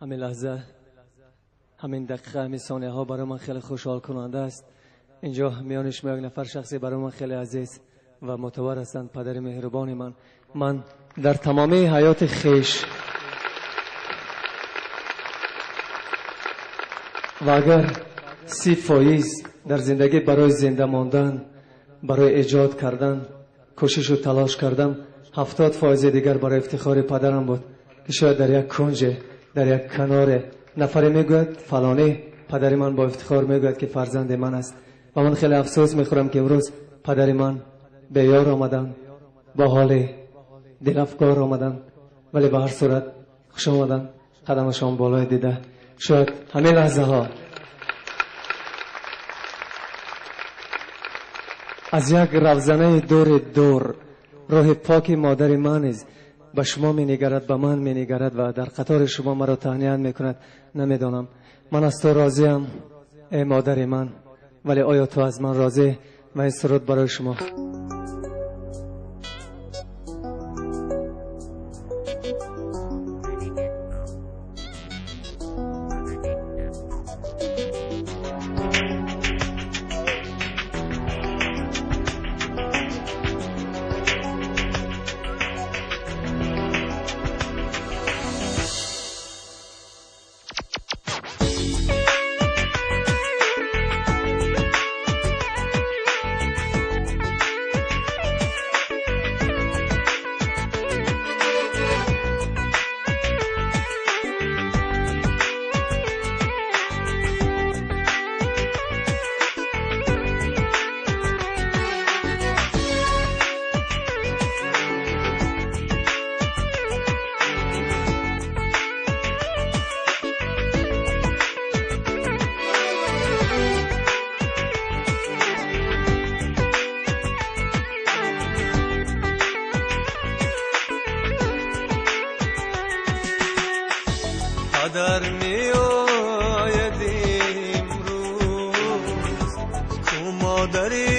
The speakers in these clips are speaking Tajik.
Ҳамин лаҳза, ҳамин дақиқа, ҳамин сонияҳо барои ман хеле хушҳолкунанда аст. Инҷо миёни шумо як нафар шахсе барои ман хеле азиз ва мӯътабар ҳастанд, падари меҳрубони ман. Ман дар тамоми ҳаёти хеш ва агар 30% дар зиндагӣ барои зинда мондан, барои эҷод кардан кӯшишу талош кардам, 70% дигар барои ифтихори падарам буд, ки шояд дар як кунҷе, дар як каноре нафаре мегӯяд фалонӣ падари ман бо ифтихор мегӯяд, ки фарзанди ман аст. Ва ман хеле афсӯс мехӯрам, ки имрӯз падари ман беёр омаданд, бо ҳоли дилафгор омаданд, вале ба ҳар сурат хуш омаданд, қадамашон болои дида. Шояд ҳамин лаҳзаҳо аз як равзанаи дури дур роҳи поки модари ман низ ба шумо менигарад, ба ман менигарад ва дар қатори шумо маро таҳният мекунад. Намедонам, ман аз ту розиям, эй модари ман, вале оё ту аз ман розӣ? Ва ин суруд барои шумо. Падар меояд имрӯз, ку модари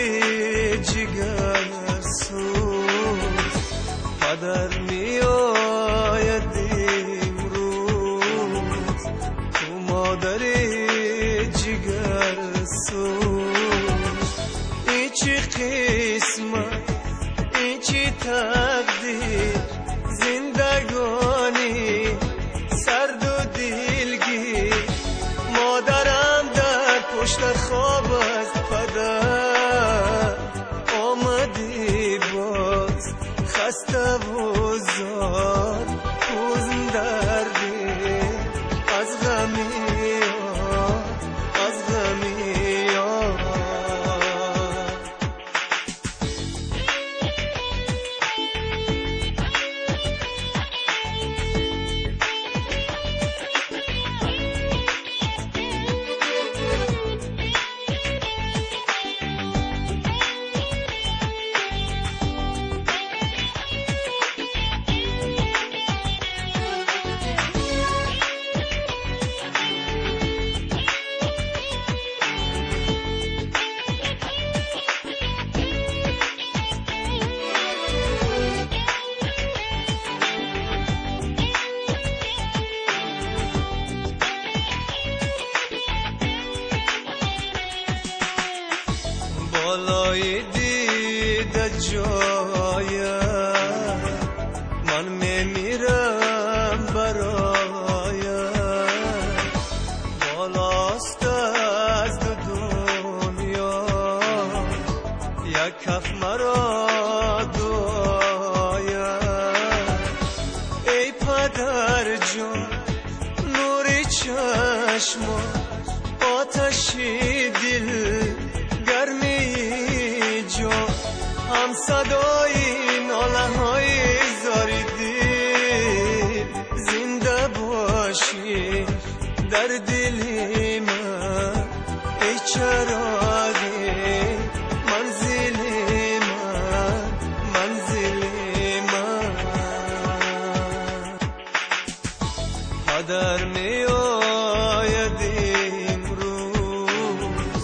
ҷигарсӯз. Падар меояд имрӯз, ку модари ҷигарсӯз. Ин чӣ қисмат, ин чӣ тақдир, зиндагонӣ сарду дилгир. Модарам дар пушта хоб аст, падар омадӣ боз, хаставу зор, ҳузн дар дил, аз ғами ёр, аз ғами ёр. Болои дида ҷоя ман мемирам бароя, болост аз ду дунё як каф маро дуоя. Эй падарҷон, нури чашмо, оташи дил, гармии ҷон, ҳам садои нолаҳои зори дил, зинда бошӣ дар дили ман, эй чароғи манзили ман, манзили ман. Падар меояд имрӯз,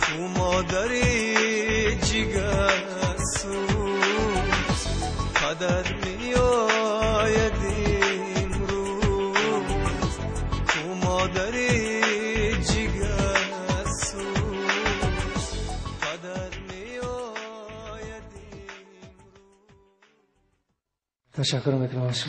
ку модари ҷигарсӯз. Падар меояд имрӯз, Модари ҷигарсӯз, падар меояд. Ташаккур мекунам аз шумо.